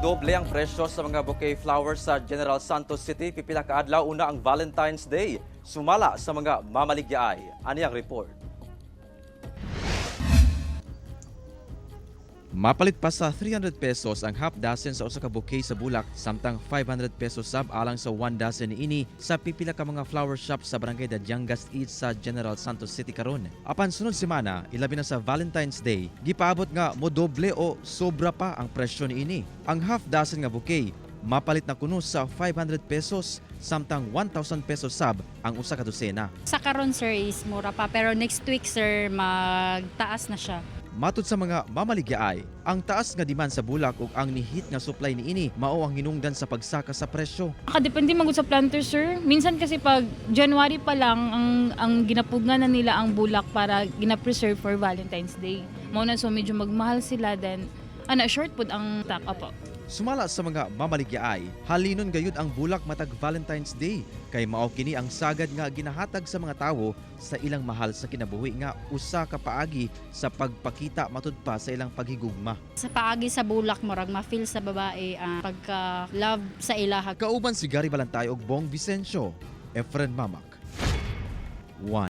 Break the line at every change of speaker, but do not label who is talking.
Nidoble ang presyo sa mga bouquet flowers sa General Santos City pipila ka adlaw una ang Valentine's Day. Sumala sa mga mamaligyaay. Ani ang report. Mapalit pa sa 300 pesos ang half dozen sa usa ka bouquet sa bulak, samtang 500 pesos sab alang sa one dozen niini sa pipila ka mga flower shop sa Barangay Dadiangas East sa General Santos City karon. Apan sunod semana, ilabi na sa Valentine's Day, gipaabot nga modoble o sobra pa ang presyo niini. Ang half dozen nga bouquet mapalit na kuno sa 500 pesos, samtang 1,000 pesos sab ang usa ka dosena.
Sa karon, sir, is mura pa, pero next week, sir, magtaas na siya.
Matud sa mga mamaligyaay, ang taas nga demand sa bulak ug ang nihit nga supply niini mao ang hinungdan sa pagsaka sa presyo.
Nakadepende man gud sa planter, sir. Minsan kasi pag January pa lang ang ginapugnan na nila ang bulak para gina-preserve for Valentine's Day. Mao na, so medyo magmahal sila, then ana short pud ang tak apo.
Sumala sa mga mamaligyaay, halinon gayud ang bulak matag Valentine's Day kay mao kini ang sagad nga ginahatag sa mga tawo sa ilang mahal sa kinabuhi nga usa ka paagi sa pagpakita matud pa sa ilang paghigugma.
Sa paagi sa bulak, murag ma-feel sa babae ang pagka love sa ilaha.
Kauban si Gary Balantay ug Bong Vicencio, Efren Mamak. 1.